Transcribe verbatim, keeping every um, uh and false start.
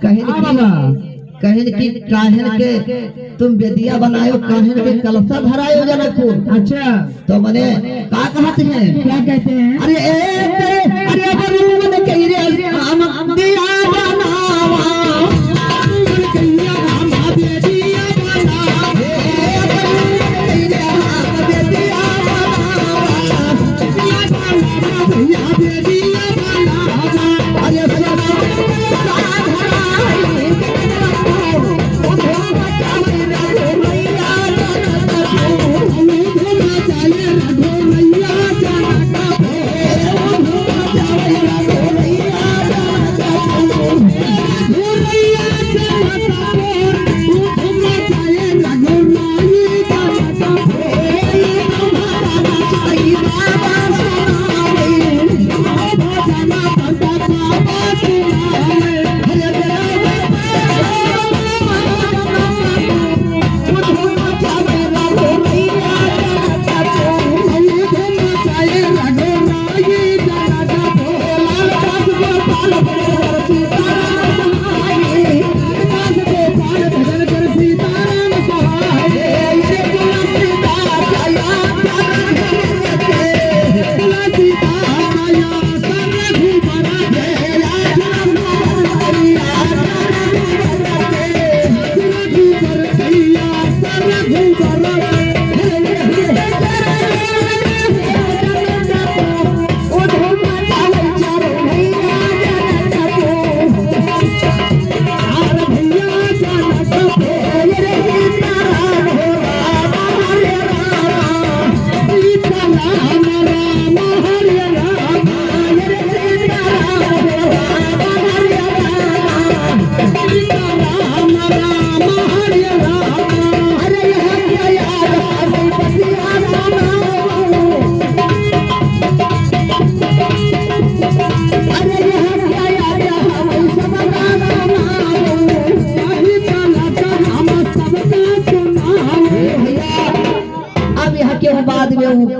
कहिन हाँ कि, बाबा। कहिन कि काहिन के तुम बेदिया बनायो, काहिन के कलसा धरायो जनकपुर। अच्छा। तो मने का कहत हैं? क्या कहते हैं? अरे ए, अरे अरे